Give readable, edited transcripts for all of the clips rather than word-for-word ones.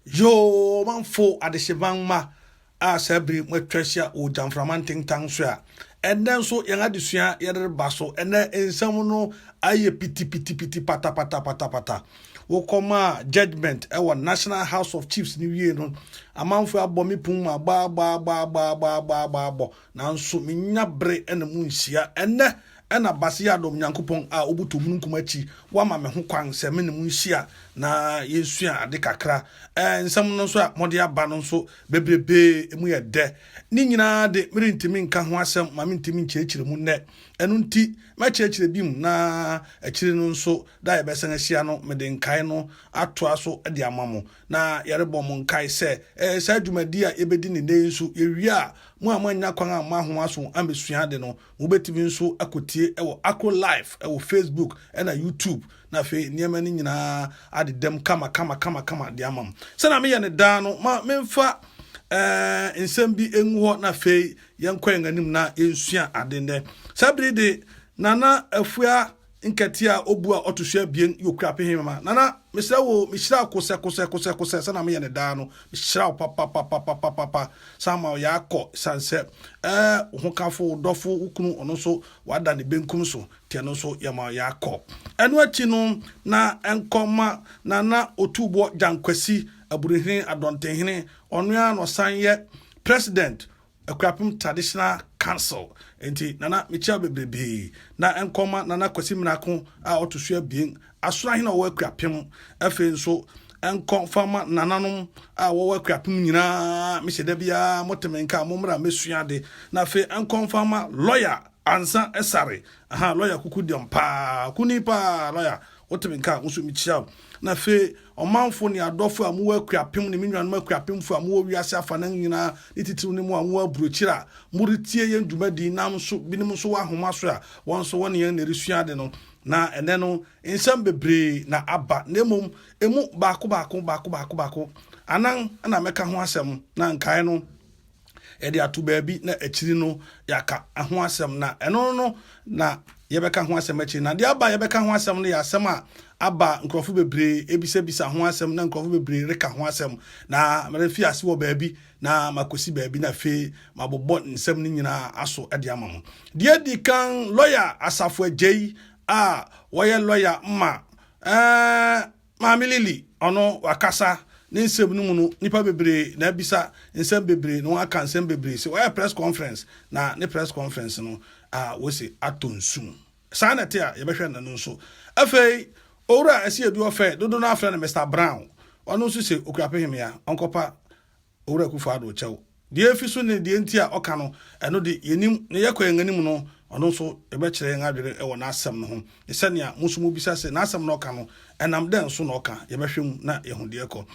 Yoo, ɔmanfo adehyeman mma a saa bere moatwa ahyia wɔ gyamframa ntentan so a, ɛnnɛ nso yɛn adesua yɛde reba so. Ɛnnɛ nsɛm no ayɛ pitipitipiti patapatapatapata. Wokɔmaa judgment ɛwɔ National House of Chiefs no wie no, amanfo abɔ me pon mu abɔ abɔ abɔ abɔ abɔ abɔ abɔ, nanso menya bere ɛna mu nhyia. Ɛnnɛ ɛna Base Adom Nyankopɔn a obutu mununkum akyi wama me ho kwan sɛ me ne mu nhyia na yɛnsua ade kakra. Nsɛm no nso a mɔde aba no nso bebrebee emu yɛ dɛ. Ne nyinaa de, merentumi nka ho asɛm ma mentumi nkyerɛkyerɛ mu nnɛ. Ɛno nti mɛkyerɛkyerɛ bi mu na akyiri no nso da yɛbɛsan ahyia no, mede nkae no atoa so de ama mo. Na yɛrebɔ mo nkae sɛ saa dwumadi a yɛbɛdi ne nnɛ yi nso, yɛwie a, mo a moanya kwan a moahoma so ambɛsua ade no, mobɛtumi nso akɔtie ɛwɔ Akro Live ɛwɔ Facebook ɛna YouTube, na afei nneɛma no nyinaa adedam kama kama kama kama de ama mo. Sɛnea meyɛ ne daa no, ma memfa nsɛm bi ngu hɔ na afei yɛnkɔ yɛn anim na yɛnsua ade nnɛ. Saa bere de, Nana Afua Nkɛte a obu a ɔto so 2 yɛ okura pehema. Nana, mesrɛ wo, mehyira wo kosɛ kosɛ kosɛ kosɛ sɛnea meyɛ ne daa no. Mehyira wo papapapapapa san ma ɔyɛ akɔ san sɛ wo ho kafo, wo dɔfo, wo kunu, ɔno nso wada ne benkum so, nti ɛno nso yɛma ɔyɛ akɔ. Ɛno akyi no, na ɛnkɔma Nana Otuboɔ Gyankwasi Aburihene Adɔntenhene, ɔno ara na ɔsan yɛ president Akuapem Traditional Council. Nti Nana, mekyia bebrebee. Na ɛnkɔma Nana Kwasi Mmerako a ɔto so 2, Asorahene a ɔwɔ Akuapem. Afei nso ɛnkɔ fama nananom a wɔwɔ Akuapem nyinaa, mehyɛ da biara mote me nka, mommra mmɛsua ade. Na afei ɛnkɔ mfama lawyer Ansa Ɛsare, aha lawyer kuku dɛm paa, kuni paa lawyer, wote me nka, wo nso mekyia wo. Na afei ɔmanfo ne adɔfo a mowɔ Akuapem ne me nuanom Akuapemfo a mowɔ wiase afanan nyinaa, ne titiriw ne mo a mowɔ aburokyiri a moretie yɛn dwumadi, nam nso binom nso wɔ ahoma so a wɔn nso wɔne yɛn na ɛresua ade no. Na ɛnɛ no nsɛm bebree na aba, na mmom emu baako baako baako baako baako anan na mɛka ho asɛm, na nkae no yɛde ato baabi na akyiri no yɛaka ho asɛm, na ɛno no na yɛbɛka ho asɛm akyiri. Na deɛ aba yɛbɛka ho asɛm no yɛ asɛm a aba nkurɔfo bebree ebisabisa ho asɛm na nkurɔfo bebree reka ho asɛm, na merefi ase wɔ baabi na makɔsi baabi na afei mabobɔ nsɛm no nyinaa aso de ama mo. Deɛ di kan, lɔya Asafo Agyei a wɔyɛ lɔya ma Maame Lily, ɔno wakasa ne nsɛm no mu no, nipa bebree na abisa nsɛm bebree na wɔaka nsɛm bebree sɛ wɔyɛ press conference, na ne press conference no a wɔsi atɔ nsum. Saa na ɛte a yɛbɛhwɛ no no nso. Afei Owura Asiedu Ɔfɛ, dodo no afrɛ no Mr Brown, ɔno nso sɛ okura pehemea ɔnkɔpa Owura Akufo-Addo kyɛw. Deɛ efi so ne deɛ nti a ɔka no, ɛno de yɛnim, na yɛkɔ yɛn anim no, ɔno nso yɛbɛkyerɛ yɛn adwene wɔ n'asɛm no ho. Ne sɛnea mo nso mobisa sɛ n'asɛm na ɔka no, ɛnam dɛn so na ɔka, yɛbɛhwɛ mu na yɛahu deɛ ɛkɔ.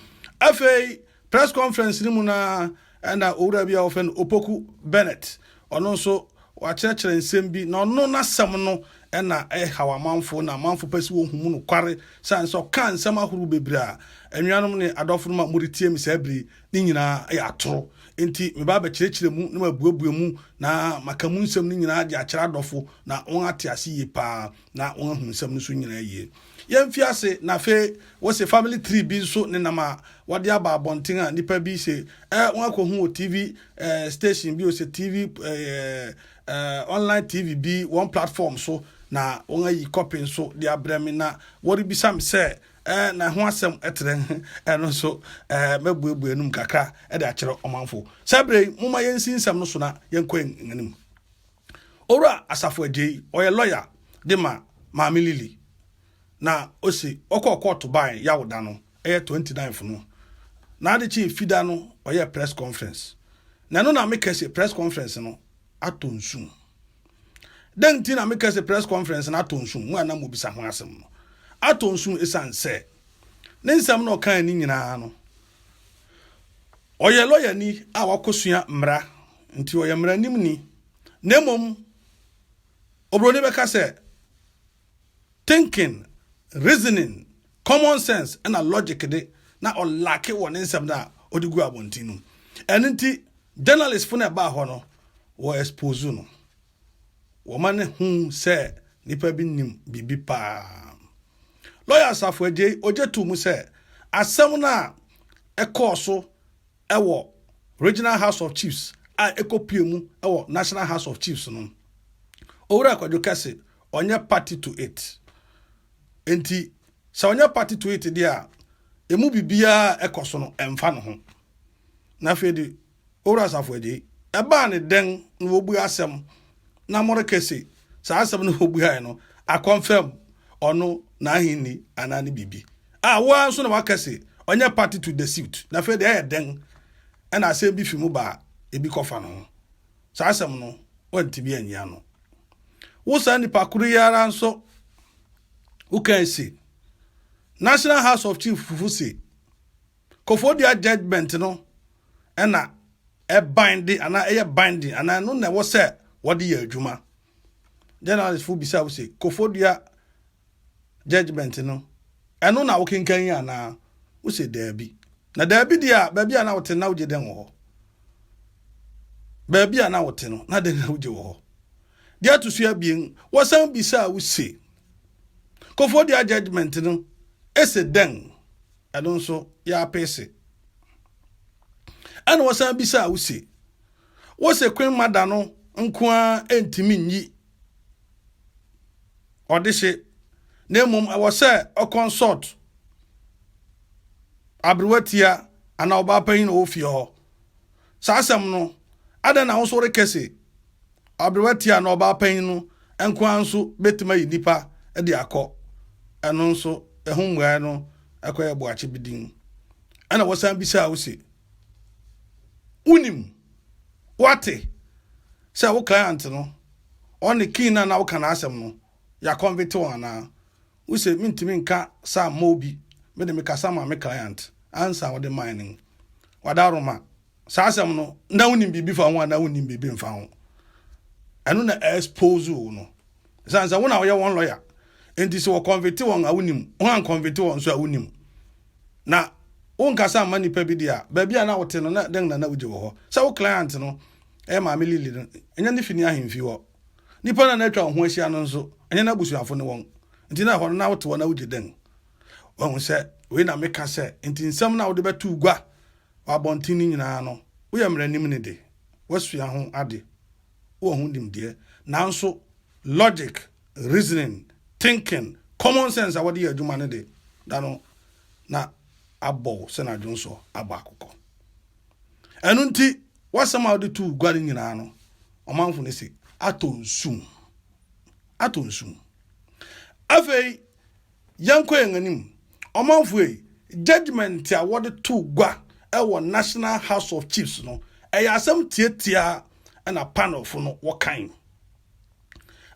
Afei press conference no mu no ara, ɛna owura bi a wɔfrɛ no Opoku Bennett, ɔno nso wakyerɛkyerɛ nsɛm bi, na ɔno n'asɛm no ɛna ɛhaw amanfo, na amanfo pɛ sɛ wɔhu mu nokware, sane sɛ ɔka nsɛm ahorow bebree a anuanom ne adɔfo no ma moretie me saa bere ne nyinaa yɛ atoro. Enti meba abɛkyerɛkyerɛ mu na mabuebue mu na maka mu nsɛm no nyinaa de akyerɛ adɔfo na wɔn ate ase yie paa na wɔn ahu nsɛm no so nyinaa yie. Yɛmfi ase na afei wɔse family tree bi nso nenam a wɔde aba abɔnten a nipa bi se wɔn akɔhu wɔ TV station bi o sɛ TV online TV bi wɔn platform so, na wɔn ayi copy nso de abrɛ me na wɔrebisa me sɛ na ho asɛm ɛtrɛ. Ɛno nso mɛbuebue anum kakra de akyerɛ ɔmanfo. Saa bere yi, momma yɛnsi nsɛm no so na yɛnkɔ yɛn anim. Owura Asafo Agyei, ɔyɛ lɔya de ma Maame Lily, na ɔsi ɔkɔɔ kɔɔto ban Yawda no, ɛyɛ 29th no, na ade kyee Fida no ɔyɛ press conference, na ɛno na meka sɛ press conference no atɔ nsum. Dɛn nti na meka sɛ press conference no atɔ nsum? Mo a na mobisa ho asɛm no, atɔ nsum ɛsiane sɛ ne nsɛm na ɔkaa ne nyinaa no, ɔyɛ lɔyani a wakɔsua mmara, nti ɔyɛ mmaranimni, na mmom oburoni bɛka sɛ thinking, reasoning, common sense ɛna logic de na ɔlack wɔ ne nsɛm no a ɔde gu abɔnten no. Ɛno nti journalist fo no ɛbaa hɔ no, wɔ expose no, wɔma ne hu sɛ nipa bi nim biribi paa. Lawyer Asafo Agyei ogye to mu sɛ asɛm no a ɛkɔɔ so wɔ Regional House of Chiefs a ɛkɔpue mu wɔ National House of Chiefs no, Owura Kwadwo Kɛse ɔnyɛ party to it. Enti sɛ ɔnyɛ party to it deɛ a, ɛmu biribiara a ɛkɔ so no ɛmfa ne ho. Na afei de, Owura Asafo Agyei, ɛbaa ne dɛn na wɔbue asɛm na moreka se saa asɛm no wɔbuaeɛ no akɔnfɛm ɔno n'ahenni anaa ne biribi? A wo ara nso na waka se ɔnyɛ party to the suit. Na afei de ɛyɛ dɛn ɛna asɛm bi fi mu ba a ebi kɔfa ne ho? Saa asɛm no wantumi anyi ano. Wo saa nipa koro yi ara nso wokae se National House of Chiefs fo se Koforidua judgement no na ɛbinde anaa ɛyɛ binding anaa ɛno na ɛwɔ sɛ wɔde yɛ adwuma. Journalist fo bisa wo se Koforidua judgement no ɛno na wokenkan yi anaa? Wo se daabi. Na daabi deɛ a baabi a na wote na wogye dɛn wɔ hɔ? Baabi a na wote no na dɛn na wogye wɔ hɔ? Deɛ ato so abien, wɔsan bisaa wo se Koforidua judgement no ese dɛn? Ɛno nso yɛapese. Ɛna wɔsan bisaa wo se, wose Queen Mother no nko ara ntumi nyi ɔdehye na mmom ɛwɔ sɛ ɔconsult aberewatia anaa ɔbaa panyin a ɔwɔ fie hɔ. Saa asɛm no, adɛn na wo nso woreka se aberewatia anaa ɔbaa panyin no nko ara nso bɛtumi ayi nnipa de akɔ? Ɛno nso, ɛho mmuaeɛ no ɛkɔyɛ boakye bi din. Ɛna wɔsan bisaa wo se, wonim, woate sɛ wo client no, ɔne king no a na woka n'asɛm no, yɛakɔnvete wɔn anaa? Wose, mentumi nka saa mma obi, me de mekasa ma me client, ansa a wɔde mae no. Wadaroma, saa asɛm no, na wonim biribi fa ho anaa wonnim biribi mfa ho? Ɛno na expose wo no. Ɛsiane sɛ wo na woyɛ wɔn lawyer, enti sɛ wɔkɔnvete wɔn a wonim, wɔn ankɔnvete wɔn nso a wonim. Na wonkasa mma nipa bi deɛ a, baabi a na wote no, na dɛn na na wogye wɔ hɔ? Sɛ wo client no ɛyɛ Maame Lily no, ɛnyɛ ne fi ne ahemfi hɔ. Nipa no a na atwa wo ho ahyia no nso, ɛnyɛ n'abusuafo ne wɔn. Nti na ɛhɔ no na wote hɔ na wogye dɛn? Wahu sɛ wei na meka sɛ, nti nsɛm no a wode bɛto gua wɔ abɔnten no nyinaa no, woyɛ mmaranimni de, woasua ho ade, wowɔ ho nimdeɛ, nanso logic, reasoning, thinking, common sense a wɔde yɛ adwuma no de, da no na abɔ wo sɛ n'adwonsɔ abɔ akokɔ. Ɛno nti, w'asɛm a wode too gua no nyinaa no, ɔmanfo no se, atɔ nsu mu. Atɔ nsu mu. Afei, yɛnkɔ yɛn anim. Ɔmanfo ei, judgment a wɔde too gua wɔ National House of Chiefs no, ɛyɛ asɛm tiatiaa na panelfo no wɔkan.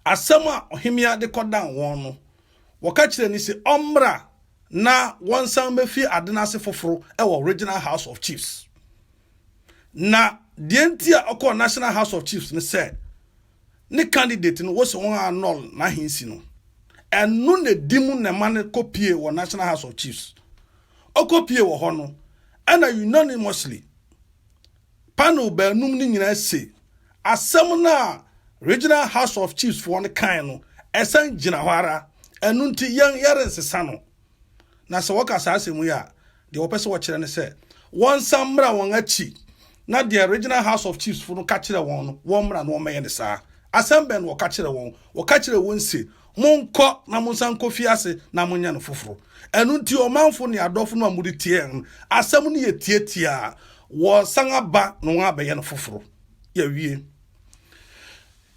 Asɛm a ɔhemmea de kɔdan wɔn no, wɔka kyerɛɛ no se ɔmmra na wɔnsan mmefie ade no ase foforo wɔ Regional House of Chiefs. Na deɛ nti a ɔkɔɔ National House of Chiefs ne sɛ ne candidate no wose wɔn annul n'ahensi no. Ɛno na edi mu na ɛma no kɔpie wɔ National House of Chiefs. Ɔkɔpie wɔ hɔ no, ɛna unanimously panel baanum no nyinaa se asɛm no a Regional House of Chiefs foɔ no kae no, ɛsan gyina hɔ ara. Ɛno nti yɛn yɛrensesa no. Na sɛ wɔka saa asɛm yi a, deɛ wɔpɛ sɛ wɔkyerɛ ne sɛ wɔnsan mmra wɔn akyi na deɛ Regional House of Chiefs fo no ka kyerɛ wɔn no, wɔmmra na wɔmmɛyɛ no saa. Asɛm bɛn na wɔka kyerɛ wɔn? Wɔka kyerɛ wɔn se, Monkɔ na monsan nkɔ fie ase na monyɛ no foforo. Ɛno nti, ɔmanfo ne adɔfo no a moretie yɛn no, asɛm no yɛ tiatiaa. Wɔresan aba na wɔabɛyɛ no foforo. Yɛawie.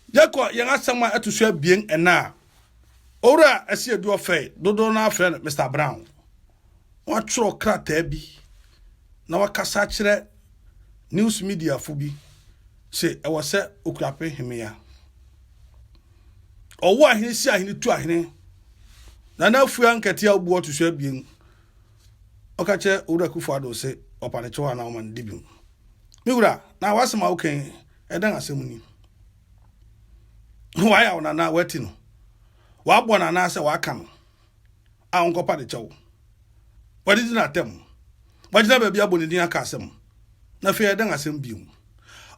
Yɛkɔ yɛn asɛm a ɛto so abien ɛnnɛ a, Owura Asiedu Ɔfɛe, dodow no ara frɛ no Mister Brown, watwerɛ krataa bi na wakasa akyerɛ news mediafo bi se ɛwɔ sɛ Okuape hemea. Ɔwo ahene si ahene tu ahene. Nana Afua Nkɛtea Obu ɔto so abien. Ɔka kyerɛ Owura Akufo-Addo se ɔpa ne kyɛw anaa ɔma no di bem. Me wura, na w'asɛm a woka yi, ɛdɛn asɛm ni? Wayɛ wo nana wati no. Wabɔ no anaasɛ waka no a ɔnkɔpa ne kyɛw. Wadidi no atɛm. Wagyina baabi abɔ ne din aka asɛm. Na afei ɛdɛn asɛm bio?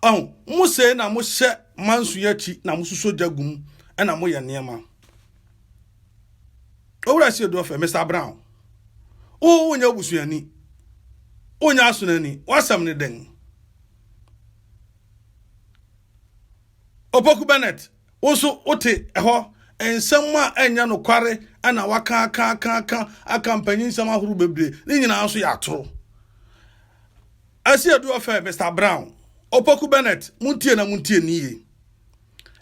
Ɔho, mo sei na mohyɛ manso yi akyi na mososo gya gu mu ɛna moyɛ nneɛma. Owura si edu ɔfɛ, Mr. Brown. Wo wonyɛ obusuani. Wonyɛ asonani, w'asɛm ne dɛn? Opoku Bennett, wo nso wote ɛhɔ, nsɛm a ɛnyɛ nokware na waka aka aka aka aka mpanyin nsɛm ahorow bebree, ne nyinaa nso yɛ atoro. Asi adu ɔfɛ Mr. Brown, Opoku Bennett, muntie na muntie ni yie.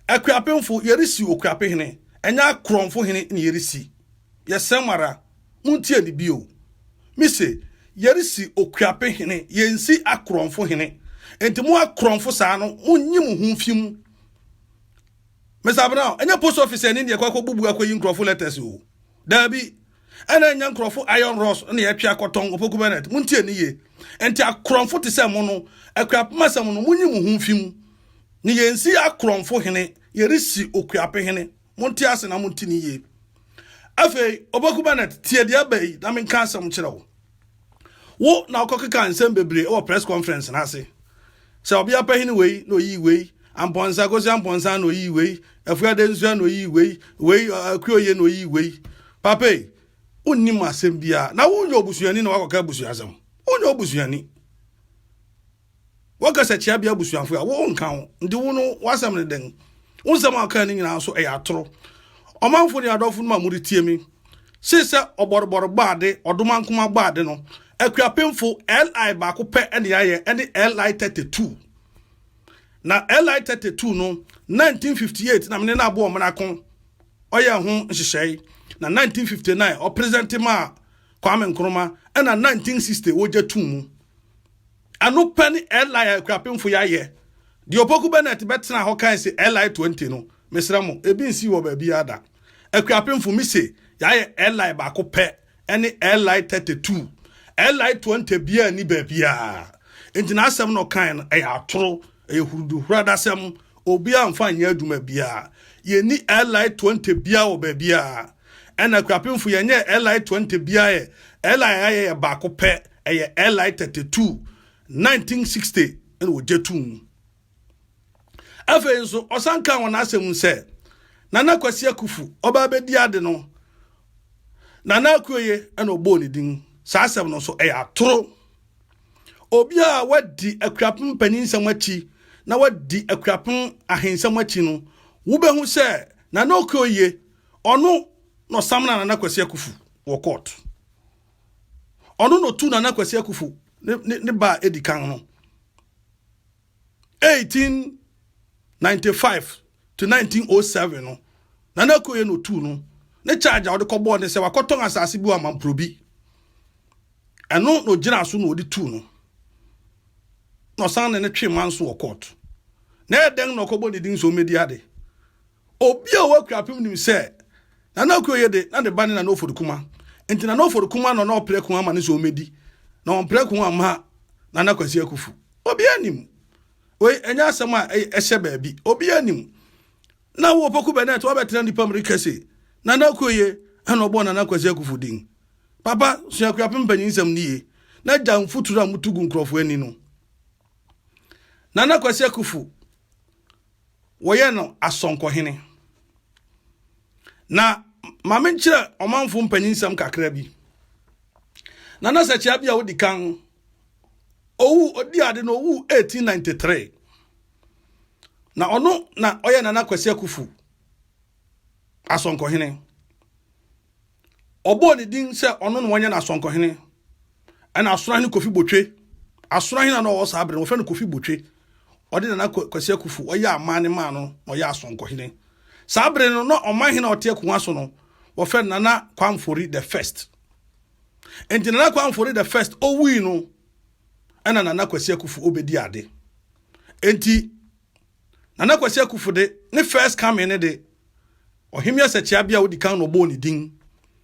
Akuapemfo, yɛresi Okuapehene, ɛnyɛ akorɔmfo hene na yɛresi. Yɛsɛm ara. Montie no bio. Mise, yɛresi Okuape hene, yɛnsi akorɔmfo hene. Enti mo akorɔmfo saa no, monyi mo ho mfi mu. Mr. Brown, ɛnyɛ post office ani ne yɛkɔ akɔbubu akɔyi nkurɔfo letters o. Daabi. Ɛna ɛnyɛ nkurɔfo iron rods ne yɛtwe akɔtɔn Opoku Bennett. Montie ne yie. Enti akorɔmfo te sɛ mo no, Akuapem asɛm no, monyi mo ho mfi mu. Ne yɛnsi akorɔmfo hene, yɛresi Okuape hene. Monte ase na monte ne yie. Afei, Opoku Bennett, tie deɛ aba yi na menka asɛm kyerɛ wo. Wo na wokɔkeka nsɛm bebree wɔ press conference no ase. Sɛ ɔbea panyin wei na oyii wei, Ampɔnsa Kosi Ampɔnsa na oyii wei, Afua Densua na oyii wei, wei Akuoye na oyii wei. Papa yi, wonnim asɛm biara. Na wonyɛ obusuani na wakɔka abusuasɛm. Wonyɛ obusuani. Wɔkasa kyia bea abusuafo a, wo nka ho. Nti wo no, w'asɛm ne dɛn? Wo nsɛm a ɔkaa no nyinaa nso ɛyɛ atoro. Ɔmanfo ne adɔfo no ma moretie me. Se sɛ ɔbɔrebɔre bɔ ade, ɔdomankoma bɔ ade no, Akuapemfo LI baako pɛ ne ayɛ, ɛne LI 32. Na LI 32 no, 1958 na mene no aboɔ ɔmenako ɔyɛɛ ho nhyehyɛe. Na 1959 ɔpresente maa Kwame Nkrumah, ɛna 1960 wɔgya tuu mu. Ɛno pɛ ne LI a Akuapemfo yi ayɛ. Deɛ Opoku Bennett bɛtenaa hɔ kae se LI 20 no, mesrɛ mo, ebi nsii wɔ baabiara da. Akuapemfo, mise, yɛayɛ LI baako pɛ, ɛne LI 32. LI 20 biara nni baabiara. Enti n'asɛm na ɔkae no, ɛyɛ atoro, ɛyɛ huruduhuradasɛm, obiara mfa nyɛ adwuma biara. Yɛnni LI 20 biara wɔ baabiara. Ɛna Akuapemfo, yɛnyɛɛ LI 20 biara ɛ. LI a yɛayɛ yɛ baako pɛ. Ɛyɛ LI 32, 1960 na wɔgye too mu. Afei nso, ɔsan kaa wɔ n'asɛm mu sɛ, Nana Kwasi Akufu, ɔbaa bɛdi ade no, Nana Akuoye na ɔbɔɔ ne din. Saa asɛm no nso, ɛyɛ atoro. Obi a wadi Akuapem mpanyinsɛm akyi na wadi Akuapem ahensɛm akyi no, wobɛhu sɛ Nana Okuoye, ɔno na ɔsamena Nana Kwasi Akufu wɔ court. Ɔno na ɔtuu Nana Kwasi Akufo ne, ne, ne ba a ɛdi kan no. 1895 to 1907 no, Nana Akoye na ɔtuu no. Ne charge a ɔde kɔbɔɔ ne sɛ wakɔtɔn asase bi wɔ Amamprobi. Ɛno na ɔgyinaa so na ɔde tuu no. Na ɔsan ne ne twee manso wɔ court. Na ɛyɛ dɛn na ɔkɔbɔ ne din sɛ ɔmmɛdi ade? Obi a ɔwɔ Akuapem nim sɛ Nana Akuoye de, na ne ba ne Nana Oforikuma. Nti Nana Oforikuma na na ɔpere ko ama no sɛ ɔmmɛdi, na ɔmpere ko amma Nana Kwasi Akufu. Obiara nim. Wei ɛnyɛ asɛm a ɛhyɛ baabi. Obiara nim. Na wo Opoku Bennett wabɛtena nnipa mu reka se Nana Akuoye ɛna ɔbɔɔ Nana Kwasi Akufu din. Papa, sua Akuapem mpanyinsɛm no yie na gya mfuturo a motu gu nkurɔfoɔ ani no. Nana Kwasi Akufu wɔyɛɛ no asɔnkɔhene. Na ma menkyerɛ ɔmanfo mpanyinsɛm kakra bi. Nana Sɛkyea bi a odi kan owu odi ade no owu 1893. Na ɔno na ɔyɛ Nana Kwasi Akufu asɔnkɔhene. Ɔbɔɔ ne din sɛ ɔno na wɔnyɛ no asɔnkɔhene. Ɛna Asonoahene Kofi Botwe, Asonoahene a na ɔwɔ saa bere no, wɔfrɛ no Kofi Botwe. Ɔde Nana Kwasi Akuffo, ɔyɛ amanne maa no na ɔyɛ asɔnkɔhene. Saa bere no, na ɔmanhene a ɔte akonnwa so no, wɔfrɛ no Nana Kwamfori the First. Enti Nana Kwamfori the First owui no, ɛna Nana Kwasi Akuffo obedi ade. Enti Nana Kwasi Akuffo de, ne first coming ne de, Ɔhemmea Sɛkyeabea a odi kan na ɔbɔɔ ne din,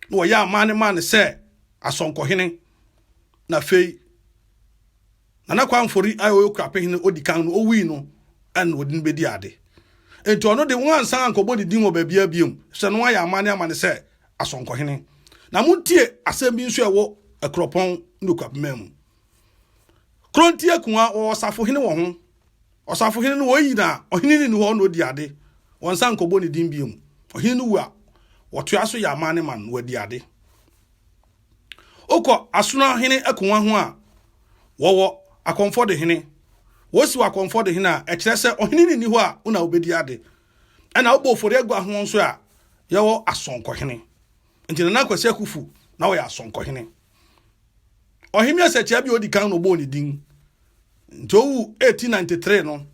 na wɔyɛ amanne maa no sɛ Asɔnkɔhene, na afei Nana Kwamfori a ɔyɛ Okuapehene odi kan no owui no ɛna ɔde no bedi ade. Enti ɔno de wɔn ansan ankɔbɔ ne din wɔ baabiara biom sɛ no ayɛ amanne ama no sɛ Asɔnkɔhene. Na montie asɛm bi nso a ɛwɔ Akuropɔn ne Okuapeman mu. Kronti Akua wɔwɔ ɔsafohene wɔ ho. Ɔsafohene no wɔyi na ɔhene no nni hɔ na ɔdi ade. Wɔnsan nkɔbɔ ne din biom. Ɔhene no wu a, wɔtoa so yɛ amanne ma no na wadi ade. Wokɔ Asono hene akonnwa ho a, Wɔwɔ akɔmfɔdehene. Wɔsi wɔ akɔmfɔdehene a, ɛkyerɛ sɛ ɔhene no nni hɔ a, wo na wobɛdi ade. Ɛna wobɔ ofori agua ho nso a, yɛwɔ asɔnkɔhene. Nti Nana Kwasi Akufu na ɔyɛ asɔnkɔhene. Ɔhemmea Sɛkyea bi a odi kan na ɔbɔɔ ne din. Nti owu 1893 no,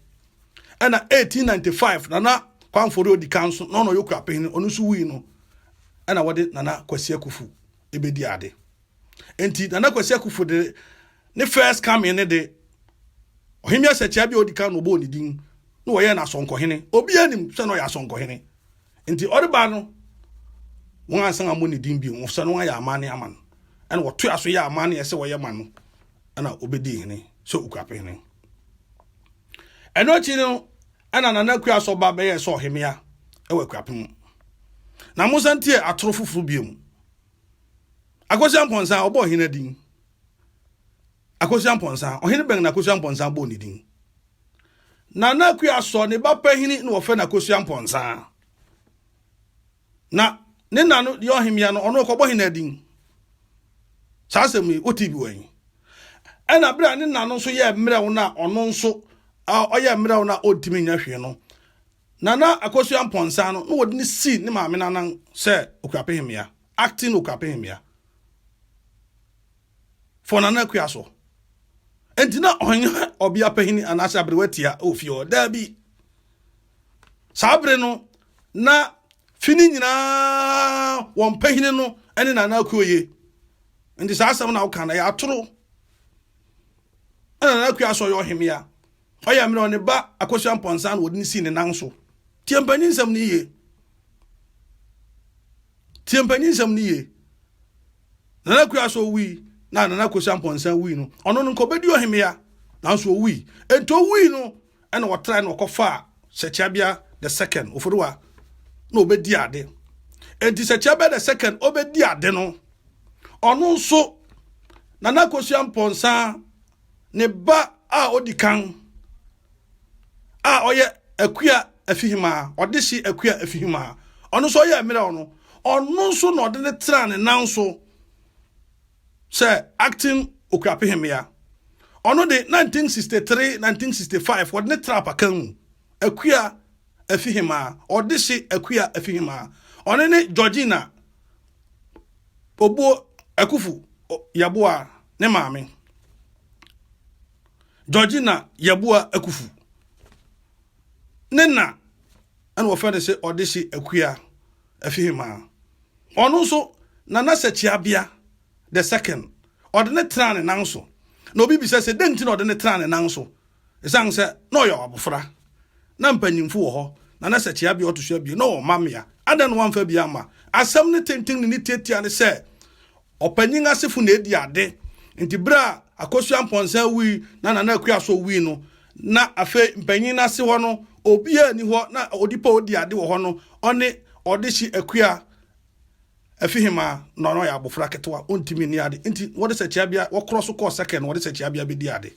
ɛna 1895 Nana Kwamfori odi kan nso na ɔno ɔyɛ Okuapehene, ɔno nso wui no, ɛna wɔde Nana Kwasi Akufu ebedi ade. Nti Nana Kwasi Akufu de ne first coming ne de Ɔhemmea Sɛkyea bi a odi kan na ɔbɔɔ ne din na wɔyɛɛ no asɔnkɔhene. Obiara nim sɛ na ɔyɛ asɔnkɔhene. Nti ɔreba no, wɔn ansan ammɔ ne din bio, wɔsɛ no ayɛ amanne ama no. Ɛna wɔtoa so yɛ amanne ɛsɛ wɔyɛ ma no, ɛna obɛdii hene sɛ Okuapehene. Ɛno akyi no, ɛna Nana Akua Asɔba bɛyɛɛ sɛ ɔhemmea ɛwɔ Akuapem. Na monsan tie atoro foforo bio mu. Akosua Mpɔnsa, ɔbɔɔ hene din. Akosua Mpɔnsa, ɔhene bɛn na Akosua Mpɔnsa bɔɔ ne din? Nana Akua Asɔ ne ba panyini na wɔfrɛ no Akosua Mpɔnsa. Na ne na no deɛ ɔhemmea no, ɔno ɔkɔbɔ hene adin. Saa asɛm yi, wote bi wɔ yi. Ɛna berɛ a ne na no nso yɛɛ mmerɛw no a ɔno nso ɔyɛ mmerɛw no a ɔntumi nyɛ hwee no, Nana Akosua Mpɔnsa no, na wɔde no sii ne maame no anan sɛ Okuapehemmea, acting Okuapehemmea. For Nana Akua so. Enti na ɔnyɛ ɔbea panyin anaasɛ aberewa tia wɔ fie hɔ. Daabi. Saa bere no, na fi no nyinaa wɔn panyin no ne Nana Akua ye. Nti saa asɛm na woka no ɛyɛ atoro. Ɛna Nana Akua sɔ yɛ ɔhemmea. Ɔyɛ mmerɛ ɔne ba Akosua Mpɔnsa na wɔde no sii ne nan so. Tie mpanyin nsɛm no yie. Tie mpanyin nsɛm no yie. Nana Akua so wui na Nana Akosua Mpɔnsa wui no, ɔno no nka ɔbɛdi ɔhemmea, nanso ɔwui. Enti ɔwui no, ɛna ɔtrae na ɔkɔfaa Sɛkyeabea the second, Oforiwa, na ɔbɛdi ade. Enti Sɛkyeabea the second ɔbɛdi ade no, ɔno nso Nana Akosua Mpɔnsa ne ba a ɔdi kan a ɔyɛ Akua Afihimaa, ɔdehye Akua Afihimaa, ɔno nso ɔyɛ mmerɛw no, ɔno nso na ɔde no tenaa ne nan so sɛ acting Okuapehemmea. Ɔno de 1963, 1965 wɔde no tenaa apakan mu. Akua Afihimaa, ɔdehye Akua Afihimaa. Ɔno ne Georgina Obuo Akufu Yeboah ne maame. Georgina Yeboah Akufu ne na ɛna wɔfrɛ no sɛ Ɔdehye Akua Afihemaa. Ɔno nso Nana Sɛkyiabea the second ɔde ne tenaa ne nan so. Na obi bisa sɛ dɛn nti na ɔde ne tenaa ne nan so? Ɛsiane sɛ na ɔyɛ abofra, na mpanyimfo wɔ hɔ, Nana Sɛkyiabea ɔto so abien na ɔwɔ mma mmea. Adɛn na wamfa bi amma? Asɛm no tenten ne ne tiatia ne sɛ Ɔpanyin asefo na edi ade. Enti bere a Akosua Amponsah wui na Nana Akua Asor wui no, na afei mpanyin no ase hɔ no, obiara nni hɔ na onipa a odi ade wɔ hɔ no, ɔne Ɔdehye Akua Afihemaa, na ɔno ɔyɛ abofra ketewa, ontumi nni ade. Enti wɔde Sɛkyeabea, wɔkorɔ so kɔɔ Sɛkɛn na wɔde Sɛkyeabea bedii ade.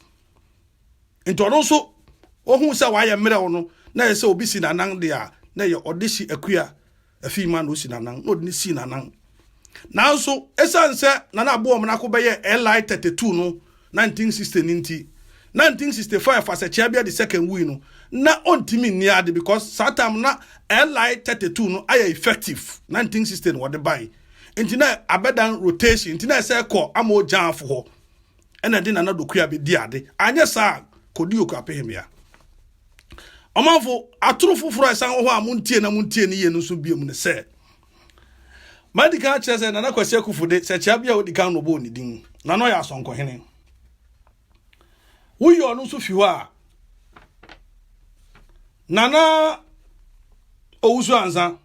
Enti ɔno nso, ohuu sɛ wayɛ mmerɛw no, na ɛyɛ sɛ obi si n'anan de a, na ɛyɛ Ɔdehye Akua Afei ma na osi n'anan, na ɔde no sii n'anan. Nanso, esiane sɛ Nana Aboɔmenako bɛyɛɛ LI 32 no 1960 no nti, 1965 Asɛkyeabea the second wui no, na ɔntumi nni ade because saa time na LI 32 no ayɛ effective, 1960 na wɔde bae. Nti na abɛdan rotation, nti na ɛsɛ kɔ ama ogyaafo hɔ ɛna ɛde Nana Dokua bɛdi ade. Anyɛ saa a, kɔdi Okuapehemea. Ɔmanfo, atoro foforo a ɛsan wɔ hɔ a montie na montie no yie no nso biom ne sɛ, madi kan akyerɛ sɛ Nana Kwasi Akufo de, sɛ kyea bi a odi kan na ɔbɔɔ ne din, na na ɔyɛ asɔnkɔhene. Woyi ɔno nso fi hɔ a, Nana Owusu Ansa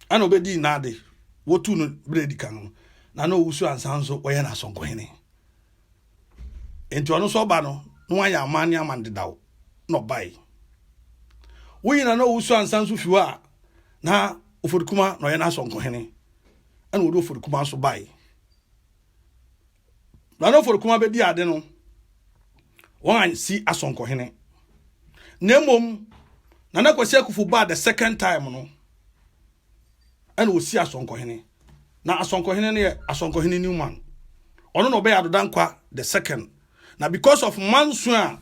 ɛna ɔbɛdii n'ade, wɔtuu no berɛ adi kan no, Nana Owusu Ansa nso wɔyɛ no asɔnkɔhene. Enti ɔno nso ɔba no, na wayɛ aman ne aman dedaw, na ɔbae. Woyi na na owusu ansa nso fi hɔ a, na Oforikuma na ɔyɛ n'asɔnkohene. Ɛna wɔde Oforikuma nso bae. Na na Oforikuma bɛdi ade no, wɔn ansi asɔnkɔhene. Na mmom, Nana Kwasi Akufo baa the second time no, ɛna ɔsi asɔnkɔhene. Na asɔnkɔhene no yɛ Asɔnkɔhene Newman. Ɔno na ɔbɛyɛ Addo Dankwa the second. Na because of manso a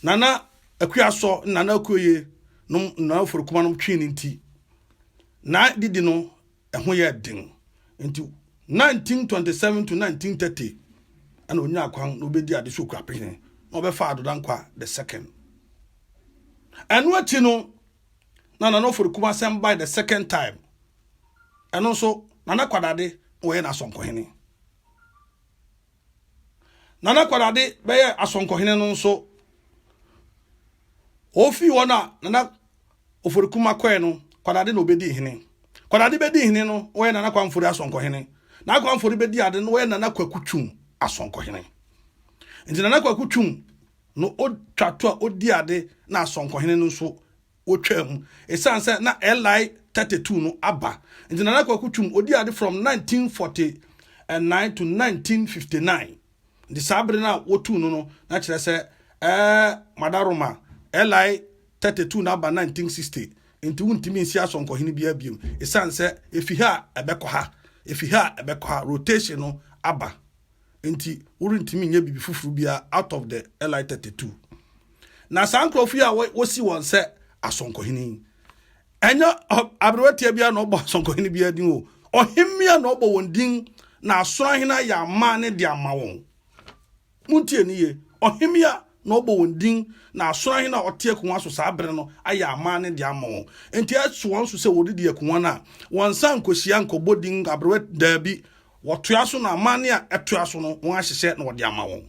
Nana Akuasɔ ne Nana Akuoye nom Nana Oforikuma nom twee no nti, na didi no ɛho yɛɛ den. Nti 1927 to 1930 ɛna onyaa kwan na obedi ade so Okuapehene na ɔbɛfa Addo Dankwa the second. Ɛno akyi no na Nana Oforikuma sɛm by the second time. Ɛno nso Nana Kwadade na wɔyɛ n'asɔnkɔhene. Nana Kwadade bɛyɛ asɔnkɔhene no nso ofii hɔ na Nana Oforikuma kɔɛ no, Kwadade na obedii hene. Kwadade bedii hene no, wɔyɛ Nana Kwamfori asɔnkɔhene. Nana Kwamfori bedii ade no, wɔyɛ Nana Kwaku Twum asɔnkɔhene. Nti Nana Kwaku Twum no otwa to a odi ade na asɔnkɔhene no nso wotwaa mu. Esiane sɛ na LI 32 no aba nti Nana Kwaku Twum odi ade from 1949 to 1959. Nti saa bere no a wotuu no no na kyerɛ sɛ ɛɛ Madaroma LI 32 no aba 1960 nti wontumi nsi asɔnkɔhene biara biom esiane sɛ efi ha a ɛbɛkɔ ha, efi ha a ɛbɛkɔ ha, rotation no aba. Nti worentumi nyɛ biribi foforo biara out of the LI 32. Na saa nkurɔfo yi a wosi wɔn sɛ asɔnkɔhene yi, ɛnyɛ aberewatia biara na ɔbɔ asɔnkɔhene biara din o. Ɔhemmea na ɔbɔ wɔn din na asono ahene ayɛ amanne de ama wɔn. Montie ne yie. Ɔhemmea na ɔbɔ wɔn din na asono ahene a ɔte akongua so saa bere no ayɛ amanne de ama wɔn. Enti ɛso wɔn so sɛ wɔredi akongua no a, wɔn nsa nkɔhyia nkɔbɔ din aberewa daabi. Wɔtoa so na amanne a ɛtoa so no wɔahyehyɛ na wɔde ama wɔn.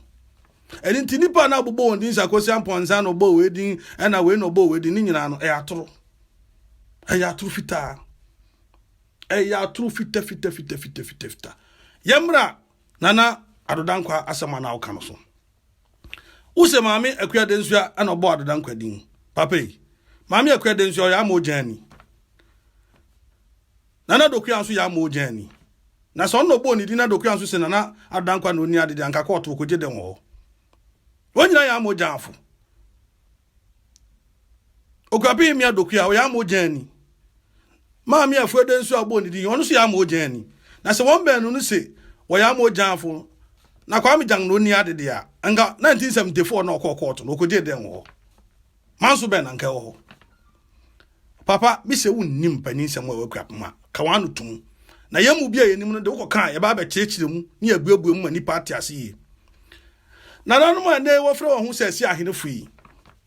Ɛno nti nnipa a na wɔbobɔ wɔn din sɛ Akosi Ampɔnsa na ɔbɔɔ wei din ɛna wei na ɔbɔɔ wei din ne nyinaa no ɛyɛ atoro. Ɛyɛ atoro fitaa. Ɛyɛ atoro fita fita fita fita fita fita. Yɛmmra Nana Addo Dankwa asɛm a na woka no so. Wose Maame Akua Densua ɛna ɔbɔɔ Addo Dankwa din. Papa yi, Maame Akua Densua ɔyɛ ama ogyaani. Nana Dokua nso yɛ ama ogyaani. Na sɛ ɔno na ɔbɔɔ ne din na Dokua nso se Nana Addo Dankwa na ɔnni ade deɛ anka kɔɔto ɔkɔgye dɛn wɔ hɔ. Wɔn nyinaa yɛ ama ogyaafo. Okuapin Mmea Dokua ɔyɛ ama ogyaani. Maame Afuade nso a ɔbɔɔ ne din ɔno nso yɛ ama ogyaani. Na sɛ wɔn baanu no se wɔyɛ ama ogyaafo na Kwame Gyang na ɔnni ade deɛ a anka 1974 na ɔkɔɔ kɔɔto no ɔkɔgye dɛn wɔ hɔ. Manso bɛn na anka ɛwɔ hɔ. Papa, me sɛ wonnim mpaninsɛm a ɛwɔ Akuapem a, ka w'ano tom. Na yɛn mu bi a yɛnim no de wokɔka a, yɛbɛ abɛkyerɛkyerɛ mu ne yɛabuebue mu ma nnipa ate ase yie. Nananom a ɛnnɛ wɔfrɛ wɔn ho sɛ asi ahenefo yi,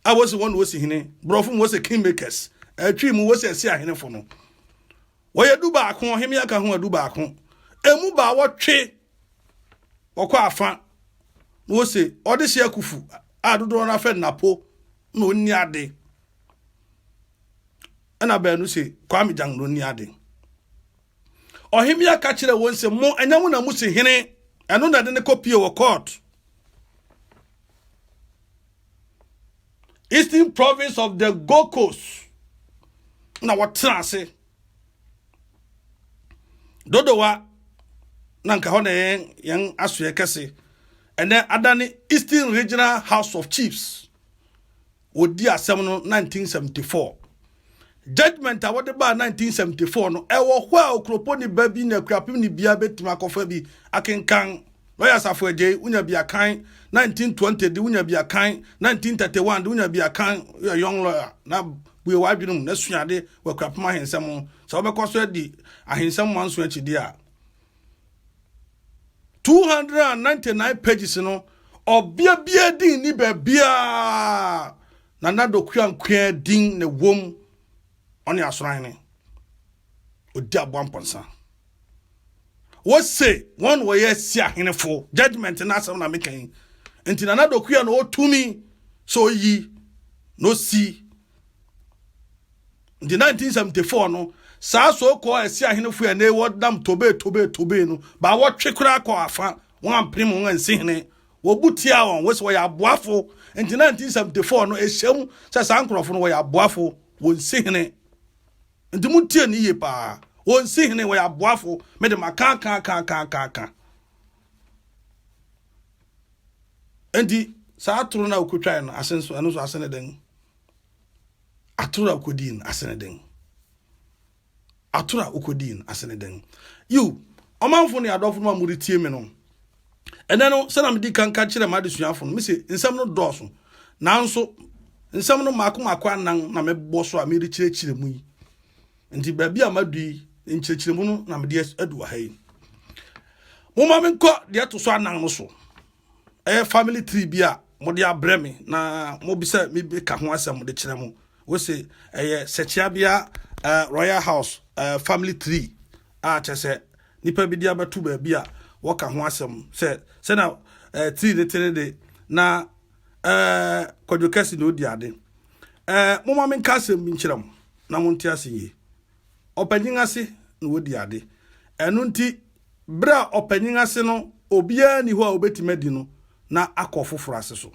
a wɔsi wɔn na wɔsi hene, borɔfo mu wɔsɛ kingmakers, ɛtwi mu wɔsɛ asi ahenefo no, wɔyɛ du baako, ɔhemmea ka ho a du baako. Emu baawɔtwe wɔkɔ afa na wɔse ɔde hyɛ akufu a dodoɔ no afɛ napo na ɔnni ade. Ɛna baanu se, Kwame Gyang no nni ade. Ɔhemmea ka kyerɛɛ wɔn se, Mo, ɛnyɛ mo na mo si hene. Ɛno na ɛde ne kɔpie wɔ court. Eastern Province of the Gold Coast na wɔtena ase. Dodowa na nka hɔ na yɛn yɛn asoɛ kɛse. Ɛnɛ adane Eastern Regional House of Chiefs. Wɔdi asɛm no 1974. Judgment a wɔde baa 1974 no, ɛwɔ hɔ a okuropɔni ba bi ne akuapem ne bia bɛtumi akɔfa bi akenkan. Lɔya Asafo Agyei, wonya bi akan. 1920 de, wonya bi akan. 1931 de, wonya bi akan. Woyɛ young lawyer na bue w'adwene mu na sua ade wɔ akuapem ahensɛm ho. Sɛ wobɛkɔ so adi ahensɛm manso akyi deɛ a, 299 pages no ɔbea biara din ni baabiara Nana Dokua nkoa din na ɛwom ɔne asoranhene ɔdi aboa mpɔnsa wɔse wɔn wɔyɛ si ahenefo judgment no asɛm na meka yi nti Nana Dokua na ɔtumi sɛ ɔyi na ɔsi Nti 1974 no, saa so-called ɛsi ahenefo a ɛnɛ wɔnam tobe tobe tobe no, ba wɔtwe koraa kɔ afa, wɔn ampenem wɔn ansi hene, wɔbu tia wɔn, wɔsi wɔyɛ aboafo. Nti 1974 no, ɛhyɛm sɛ saa nkurɔfo no wɔyɛ aboafo, wɔnsi hene. Nti montie ne yie paa, wɔnsi hene, wɔyɛ aboafo. Mede ma ka ka ka ka ka ka. Nti saa atoro no a wokotwae no ase nso, ɛno nso ase ne dɛn? Atoro a wokɔdii no ase ne dɛn? Atoro a wokɔdii no ase ne dɛn? Yiw, ɔmanfo ne adɔfo no a moretie me no, Ɛnɛ no, sɛnea medi kan ka kyerɛ m'adesuafo no, mise nsɛm no dɔɔso. Nanso, nsɛm no mmaako mmaako anan na mebɔ so a merekyerɛkyerɛ mu yi. Nti baabi a madu yi, nkyerɛkyerɛmu no na mede adu wɔ ha yi. Momma menkɔ deɛ ɛto so anan no so. Ɛyɛ family tree bi a mode abrɛ me na mobisa mebɛka ho asɛm de kyerɛ mo. Wose ɛyɛ Sɛkyeabea uh, Royal House uh, family tree a kyerɛ sɛ nipa bi de abɛto baabi a wɔka ho asɛm sɛ sɛna uh, tree ne tere de na uh, Kwadwo Kɛse na odi ade. Uh, momma menka asɛm bi nkyerɛ mo na monte ase yie. Ɔpanyin ase na wɔdi ade. Ɛno nti, berɛ a ɔpanyin ase no, obiara nni hɔ a obɛtumi adi no na akɔ foforɔ ase so.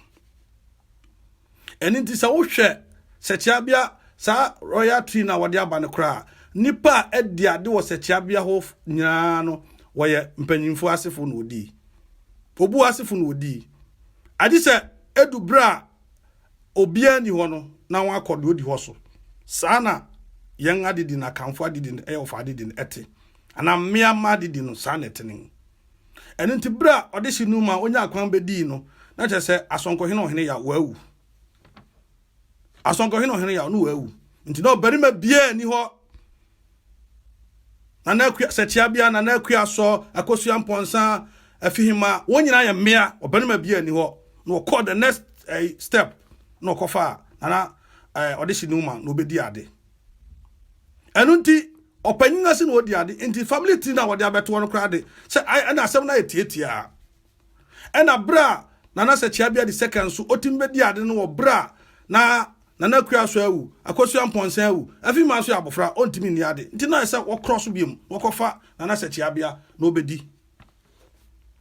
Ɛno nti sɛ wohwɛ sɛkyeabea saa royal tree no a wɔde aba no koraa, nnipa a adi ade wɔ sɛkyeabea hɔ nyinaa no, wɔyɛ mpanyimfo asefo na wɔdii. Obu asefo na wɔdii. Agye sɛ edu berɛ a obiara nni hɔ no na wɔakɔ deɛ ɔdi hɔ so. Saa na yɛn adedi no, Akanfo adedi no, ɛyɛ ɔfa adedi no ɛte. Anaa mmea mma adedi no, saa na ɛte ne. Ɛno nti berɛ a ɔde hye no ma ɔnyaa kwan bɛdii no, na kyerɛ sɛ Asɔnkɔhene Ɔhene Yaw wawu. Asɔnkɔhene Ɔhene Yaw no wawu. Nti na ɔbarima biara nni hɔ. Nana Akua, Sɛkyeabea, Nana Akua Asɔ, Akosua Mpɔnsa, Afihima, wɔn nyinaa yɛ mmea, ɔbarima biara nni hɔ. Na ɔkɔɔ the next eh, step, na ɔkɔfaa Nana eh, ɔde hye no ma na ɔbɛdi ade. Ɛno nti, ɔpanyin ase na ɔdi ade. Nti family tree no a wɔde abɛtoɔ no koraa de, sɛ ɛna asɛm no ayɛ tiatiaa. Ɛna berɛ a Nana Sɛkyeabea di second nso, ɔtumi bɛdi ade no wɔ berɛ a na Nana Akua Asɔ awu, Akosua Mpɔnsa awu, Afima nso yɛ abɔfra, ɔntumi nni ade. Nti na ɛsɛ wɔkorɔ so biom na wɔkɔfa Nana Sɛkyeabea na ɔbɛdi.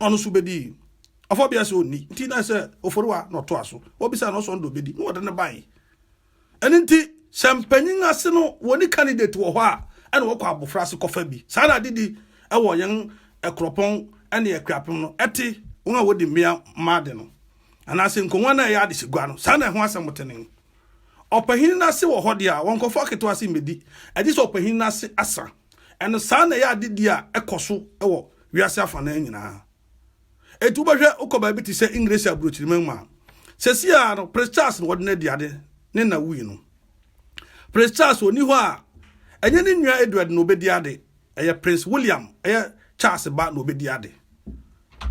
Ɔno nso bɛdii. Ɔfɔbea sɛ ɔnni. Nti na ɛsɛ Oforiwa na ɔtoa so. Wɔbisa no ɔsɛ ɔno de ɔbɛdi na wɔde no bae. Ɛno nti, sɛ mpanyin ase no wɔnni candidate wɔ hɔ a, ɛna wɔkɔ abofra ase kɔfa bi. Saa na adedi wɔ yɛn Akuropɔn ne Akuapem no ɛte, wɔn a wɔdi mmea mma ade no, anaasɛ nkongua no a ɛyɛ adehyegua no, saa na ɛho asɛm te nen. Ɔpanyin no ase wɔ hɔ deɛ a, wɔnkɔfa aketewa ase mmɛdi, agye sɛ ɔpanyin no ase asa. Ɛno saa na ɛyɛ adedi a ɛkɔ so wɔ wiase afanan nyinaa. Enti wobɛhwɛ wokɔ baabi te sɛ Engiresi aburokyiriman mu a, seesei ara no, Prince Charles na wɔde no adi ade, ne na wui no. Prince Charles ɔni hɔ a, ɛnyɛ ne nua Edward na ɔbɛdi ade, ɛyɛ Prince William, ɛyɛ Charles ba na ɔbɛdi ade.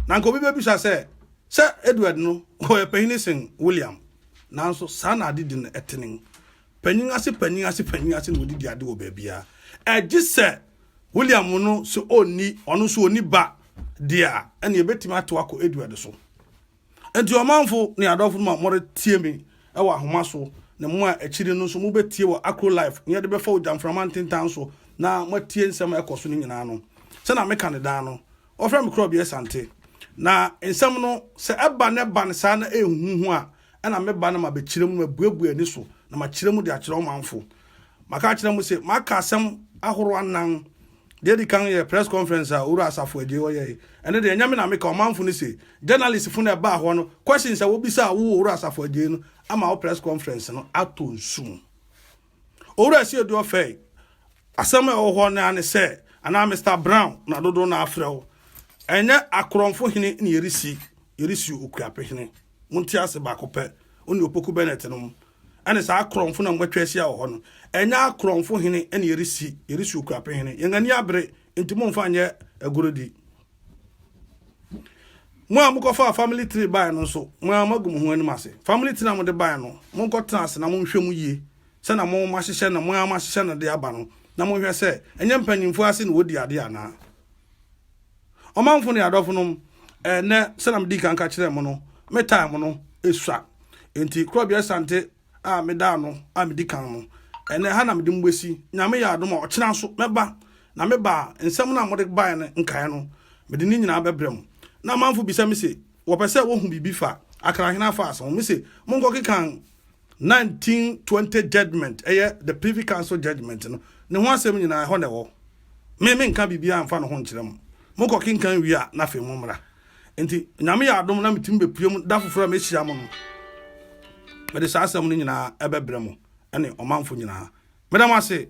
Na anka obi bɛbisa sɛ, sɛ Edward no, ɔyɛ panyin sen William? Nanso saa na ade di no ɛtene. Panyin ase panyin ase panyin ase na wɔde di ade wɔ baabiara. Ɛgye sɛ William no sɛ ɔnni, ɔno nso ɔnni ba deɛ a, ɛnna yɛbɛtumi ato akɔ Edward so. Enti ɔmanfo ne adɔfo no ma moretie me wɔ ahoma so, ne mo a akyiri no nso mobɛtie wɔ Acro Life ne yɛde bɛfa ogyamframa ntentan so na moatie nsɛm a ɛkɔ so no nyinaa no. Sɛnea meka no daa no, wɔfrɛ me Korɔbea Asante. Na nsɛm no, sɛ ɛba na ɛba no saa na ɛyɛ huhuhu a, ɛna meba na mabɛkyerɛ mu, mabuebue ani so na makyerɛ mu de akyerɛ ɔmanfo. Maka akyerɛ mo se, maka asɛm ahorow anan. Deɛ edi kan yɛ press conference a Owura Asafo Agyei ɔyɛe. Ɛno deɛ, ɛnyɛ me na meka, ɔmanfo no se, journalistfo no a ɛbaa hɔ no, questions a wobisaa wo Owura Asafo Agyei no ama wo press conference no atɔ nsu mu. Owura Asiedu Ɔfɛe, asɛm a ɛwɔ hɔ no ara ne sɛ, anaa Mister Brown na dodow no ara frɛ wo, ɛnyɛ akorɔmfo hene na yɛresi, yɛresi Okuape hene. Monte ase baako pɛ, wo ne Opoku Bennett nom, ɛne saa akorɔmfo na moatwa ahyia wɔ hɔ no. Ɛnyɛ akorɔmfo hene na yɛresi, yɛresi Okuape hene. Yɛn ani abere, enti momfa nyɛ agorudi. Mo a mokɔfaa family tree bae no nso, mo ara moagu mo ho anim ase. Family tree a mode bae no, monkɔtena ase na monhwɛ mu yie sɛnea mo moahyehyɛ no, mo ara moahyehyɛ no de aba no, na monhwɛ sɛ ɛnyɛ mpanyimfo ase na wɔdi ade anaa. Ɔmanfo ne adɔfonom, ɛnnɛ, sɛnea medii kan ka kyerɛɛ mo no, me time no sua. Enti, Korɔbea Asante a meda ano a medi kan no, ɛnnɛ ha na mede mo bɛsi. Nyame yɛ adom a, ɔkyena nso mɛba. Na meba a, nsɛm no a mode baeɛ no nkaeɛ no, mede ne nyinaa bɛbrɛ mo. Na amanfo bisa me se, wɔpɛ sɛ wɔhu biribi fa Akrahene Afas ho. Mise, monkɔkekan 1920 judgment, ɛyɛ the Privy Council judgment no, ne ho asɛm nyinaa ɛhɔ na ɛwɔ. Me menka biribiara mfa ne ho nkyerɛ mo. Mokɔkenkan wie a, na afei mommra. Enti Nyame yɛ adom na metumi bɛpue mu da foforɔ a mɛhyia mo no, mede saa asɛm no nyinaa ɛbɛbrɛ mo ne ɔmanfo nyinaa. Meda mo ase.